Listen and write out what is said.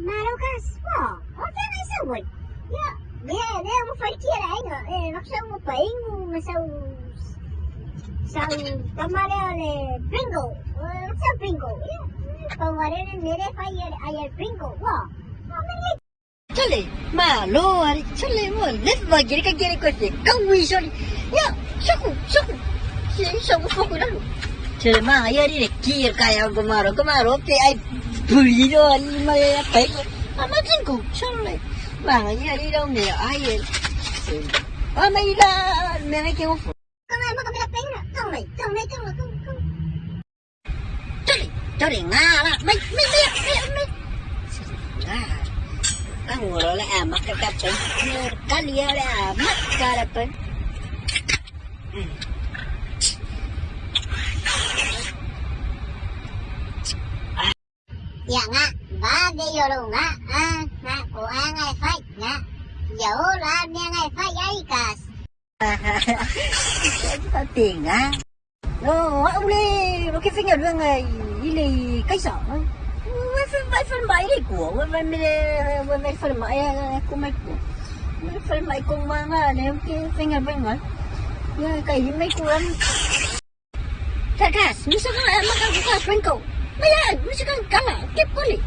Malo kas, wah, okay ngai sa woi. Ya, dia dia mo fai kia la inga, e maksa mo paingu masau sau tamare ole Pringle, maksa Pringle. Ya, paware ne mere fai ay Pringle. Wah, Chale, malo ari, chale mo, leva giri ka giri ko se, kawi soli. Ya, shaku, shaku. Si shaku foku lalu. Chale ma yari le kir kaya gomaro, gomaro pe ai puri ro ali ma ya pe. Ama jingo, chale. Ma yari ro me ai. Ama ila me ke ofu. Kau mai maka bela penga, kau mai, kau mai, kau kau kau. Chale, chale nga la, mai mai mai mai mai. Nga. Ang ngoro la amak ka pa. Kali la amak ka pa. Ya nga, ba de yoro nga, ah, nga, ko ngai fai nga. Yo la me ngai fai ai kas. Tiền à. No, ông lê, nó cái phiên nhà đường này, ile cái sợ. Vai vai phân mai le của, vai vai vai vai phân mai ko mai ko. Vai phân mai kong mga ne ke phiên nhà bên ngoài. Ya cái gì mấy cô em. Kakas, misa ka maka ka sprinkle. Maya, misa ka kala, kip kuli.